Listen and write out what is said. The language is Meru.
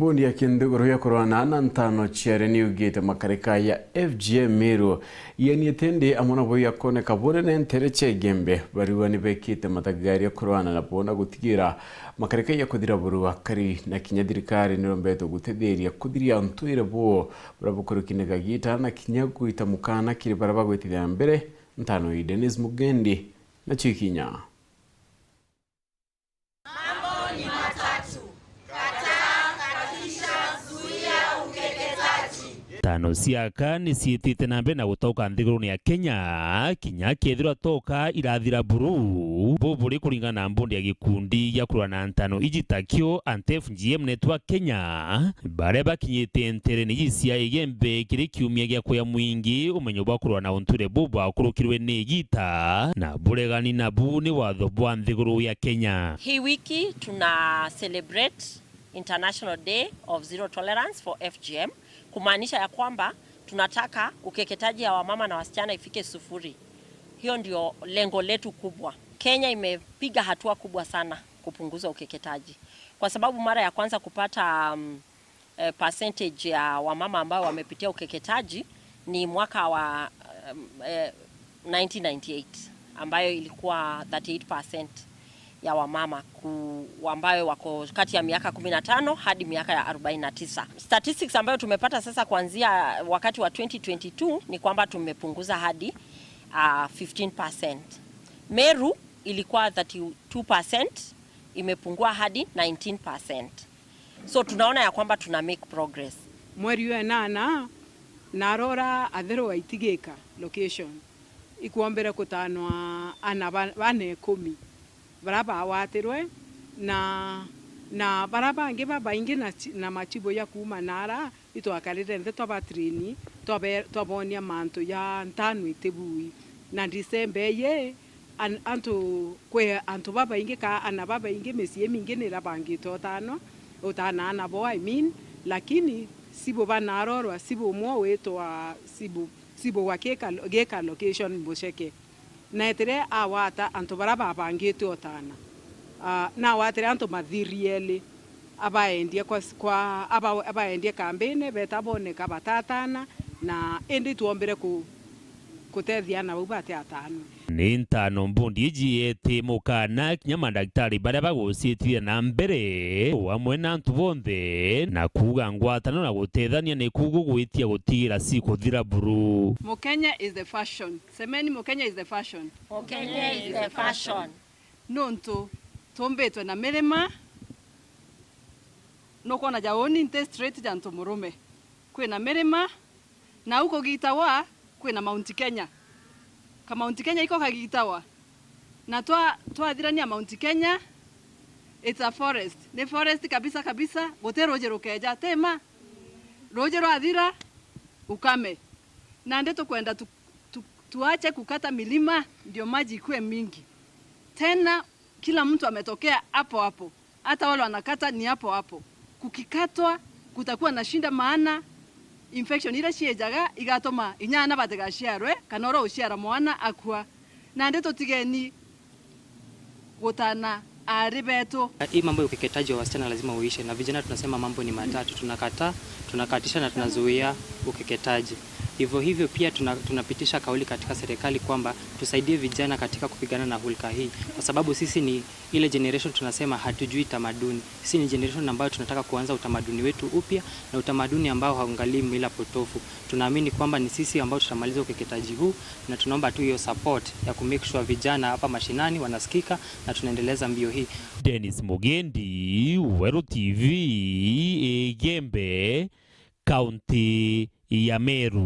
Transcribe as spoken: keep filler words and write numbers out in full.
Bondi ya kinthiguru ya kurwana na ntano ciaria niugite makarika ya F G M Meru yeniete ndi amwe nabo yakoneka bunene ntere cia Igembe. Barua nibekite mathagigaria kurwana nabo na gutigira makarika ya kuthira buru akari na kinya thirikari nirombetwe gutetheria kuthiria ntwire buo buria bukurukine gagita na kinya gwita mukana kiri baria bagwitithia mbere ntano ii. Dennis Mugendi na Chikinya. Mambo ni matatu. Kataa, katisha, zuia ukeketaji. Ntano cia aka ni ciitite na mbere na gutauka nthigurune ya Kenya, kinya kethirwa toka irathira buru. Bubu buri kuringana na mbundi ya gikundi gia kurwa na ntano iji takio Anti-F G M Network Kenya, baria bakinyite nterene iji cia Igembe kiri kiumia gia kuya mwingi umenyo bwa kurwa na untwire bubu bwakurukirwe ni igita na buregani nabu ni watho bwa nthiguru ya Kenya. Hii wiki tuna celebrate International Day of Zero Tolerance for F G M, kumaanisha ya kwamba tunataka ukeketaji ya wamama na wasichana ifike sufuri. Hiyo ndio lengo letu kubwa. Kenya imepiga hatua kubwa sana kupunguza ukeketaji, kwa sababu mara ya kwanza kupata, um, eh, percentage ya wamama ambao wamepitia ukeketaji ni mwaka wa, um, eh, nineteen ninety-eight, ambayo ilikuwa thirty-eight percent ya wamama ku-, ambayo wako kati ya miaka kumi na tano hadi miaka ya arobaini na tisa. Statistics ambayo tumepata sasa kuanzia wakati wa twenty twenty-two ni kwamba tumepunguza hadi, ah, fifteen percent. Meru ilikuwa thirty-two percent, imepungua hadi nineteen percent. So tunaona ya kwamba tuna make progress. Mweri wa enana, narora atherwa itigika location. Ikwombere kutanwa ana ba-, bana ikumi baria bawatirwe, na, na baria bangi babaingi na chi-, na machibu ya kuuma nara, itwakarire nthi twabatrain, twabe-, twabonia mantu ja ntano itibui. Na December iji, an-, antu, kwi antu babaingi, ka ana babaingi, micii imingi nirabangite utano, utana ana bo, I mean, lakini sibu banarorwa, sibu umwe witwa sibu, sibu wa Gika, Gika location Mucheke. Neetire agwata antu baria babangite utana. Ah, nawatire antu mathiri eli, abaendia kwa, kwa, aba-, abaendia kambine, beta boneka batatana, na indi twombire ku-, kutethia ana bau bate atano. Ni ntano mbundi iji yeti mukana kinya mandagitari baria bagucitithia na mbere, o amwe na antu bonthe, na kuuga ngwatano na gutethania ni kugu gwitia gutigira cikuthira buru. Mukenya is the fashion. Semeni, Mukenya is the fashion. Mukenya is the fashion. Nuntu tumbitwe na mirima, nukwona ja uni nti straight ja ntu murume. Kwina mirima, na au kugitawa, kwina Mount Kenya. Ka Mount Kenya iko kagitawa. Na twa-, twathirania Mount Kenya, it's a forest. Ni forest kabisa kabisa, guti ruji rukeja, ti ma? Ruji rwathira, ukame. Nandi tukwenda tu-, tu-, tuache kukata milima ndio maji ikuwe mingi. Tena kila mtu ametokea hapo hapo. Hata wale wanakata ni hapo hapo. Kukikatwa, kutakuwa na shida, maana infection iria ciejaga igatuma inya ana batigaciarwe, kana uria uciara mwana akua. Nandi tutigeni gutana aari betu. Hii mambo ya ukeketaji wa wasichana lazima uishe, na vijana tunasema mambo ni matatu: tunakataa, tunakatisha na tunazuia ukeketaji. Vivyo hivyo pia tuna-, tunapitisha kauli katika serikali kwamba tusaidie vijana katika kupigana na hulka hii, kwa sababu sisi ni ile generation tunasema hatujui tamaduni. Sisi ni generation ambayo tunataka kuanza utamaduni wetu upya, na utamaduni ambao hauangalii mila potofu. Tunaamini kwamba ni sisi ambao tutamaliza ukeketaji huu, na tunaomba tu hiyo support ya ku make sure vijana hapa mashinani wanasikika na tunaendeleza mbio hii. Dennis Mugendi, Weru T V, Igembe, kaunti ya Meru.